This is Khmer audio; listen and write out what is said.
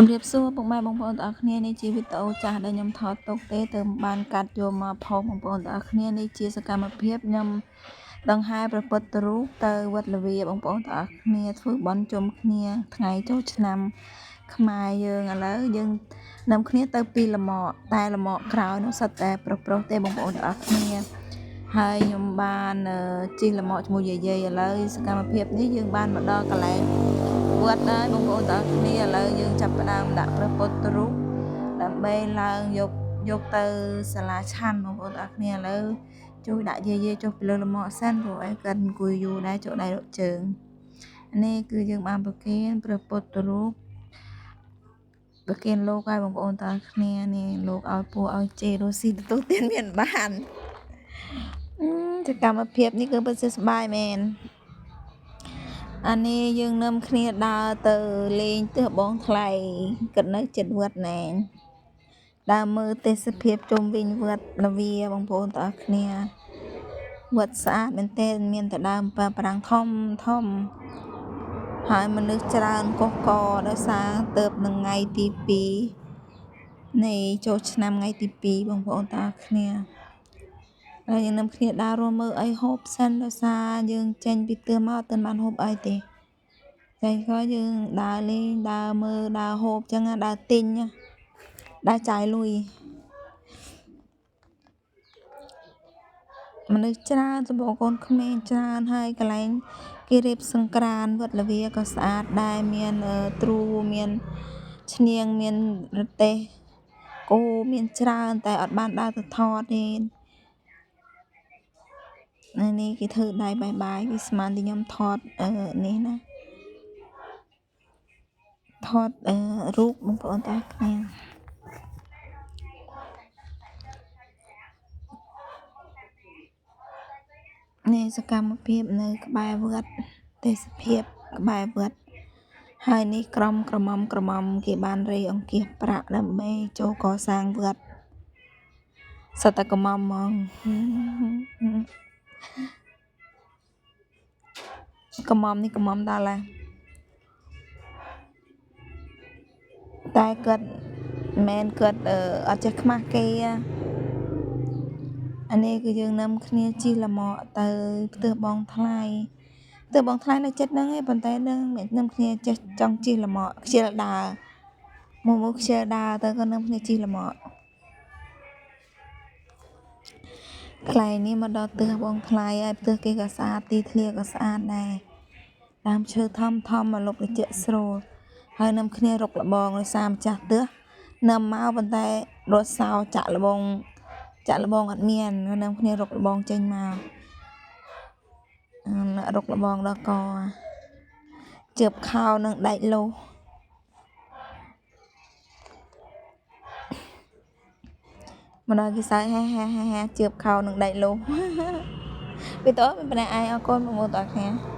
ជំរាបសួរពុកម៉ែបងប្អូនទាំងអស់គ្នានេះជាវីដេអូចាស់ដែលខ្ញុំថតទុកទេទើបបានកាត់យកមកផុសបងប្អូនទាំងអស់គ្នានេះជាសកម្មភាពខ្ញុំដង្ហែព្រះពុទ្ធរូបទៅវត្តល្វាបងប្អូនទាំងអស់គ្នាធ្វើបុណ្យជុំគ្នាថ្ងៃចូលឆ្នាំខ្មែរយើងឥឡូវយើងនាំគ្នាទៅពីលម៉កតែលម៉កក្រោយនោះសុទ្ធតែប្រុសៗទេបងប្អូនទាំងអស់គ្នាហើយខ្ញុំបានជិះលម៉កជាមួយយាយៗឥឡូវសកម្មភាពនេះយើងបានមកដល់កន្លែងវត្តហើយបងប្អូនទាំងអស់គ្នាឥឡូវយើងចាប់ផ្ដើមដាក់ព្រះពុទ្ធរូបដើម្បីឡើងយកទៅសាលាឆាន់បងប្អូនទាំងអស់គ្នាឥឡូវជួយដាក់យាយៗចុះពីលើលម៉កសិនព្រោះអីគាត់អង្គុយយូរដែរចូលដៃរកជើងនេះគឺយើងបានប្រគេនព្រះពុទ្ធរូបប្រគេនលោកឲ្យបងប្អូនទាំងអស់គ្នានេះលោកឲ្យពូឲ្យជេរស់ស៊ីទទួលទានមានបានសកម្មភាពនេះគឺពិតជាសប្បាយមែនអានេះយើងនាំគ្នាដើរទៅលេងទិសបងថ្លៃគិតនៅចិត្តវត្តណែដើរមើលទេសភាពជុំវិញវត្តល្វាបងប្អូនទាំងអស់គ្នាវត្តស្អាតមែនទែនមានតែដើមអំពិលប្រាំងធំធំហើយមនុស្សច្រើនកុះកដោយសារទៅនឹងថ្ងៃទី2នៃចូលឆ្នាំថ្ងៃទី2បងប្អូនទាំងអស់គ្នាហើយយើងនាំគ្នាដើររួមមើលអីហូបសិនដោយសារយើងចេញពីផ្ទះមកអត់បានហូបអីទេតែក៏យើងដើរលេងដើរមើលដើរហូបចឹងដើរទិញដើរចាយលុយមនុស្សច្រើនសម្បូរកូនក្មេងច្រើនហើយកន្លែងគេរៀបសង្ក្រាន្តវត្តល្វាក៏ស្អាតដែរមានទ្រូមានឈ្នាងមានរទេះគោមានច្រើនតែអត់បានដើរទៅថតទេនេះគេធ្វើដៃបាយបាយវាស្មានទីខ្ញុំថតនេះណាថតរូបបងប្អូនទាំងគ្នានេះសកម្មភាពនៅក្បែរវត្តទេសភាពក្បែរវត្តហើយនេះក្រមក្រមុំក្រមុំគេបានរៃអង្គាសប្រាក់ដើម្បីចូលកសាងវត្តសត្វតែក្រមុំហ្មងក្រមុំនេះក្រមុំដល់ហើយតែគាត់មិនគាត់អត់ចេះខ្មាស់គេអានេះគឺយើងនាំគ្នាជិះលម៉កទៅផ្ទះបងថ្លៃផ្ទះបងថ្លៃនៅចិត្តហ្នឹងឯងប៉ុន្តែនឹងនាំគ្នាចេះចង់ជិះលម៉កខ្ជិលដើរមកខ្ជិលដើរទៅក៏នាំគ្នាជិះលម៉កកន្លែងនេះមកដល់ផ្ទះបងថ្លៃហើយផ្ទះគេក៏ស្អាតទីធ្លាក៏ស្អាតដែរដើមឈើធំធំមកលុបត្រជាក់ស្រួលហើយនាំគ្នារកលបងដោយសារម្ចាស់ផ្ទះនាំមកប៉ុន្តែរត់សោចាក់លបងអត់មាននាំគ្នារកលបងចេញមករកលបងដល់កជើបខោនឹងដែកលោះមកដល់គេសើចហាហាហាហាជើបខោនឹងដែកលោះវីដេអូមានប៉ុណ្ណេះឯងអរគុណបងប្អូនទាំងអស់គ្នា។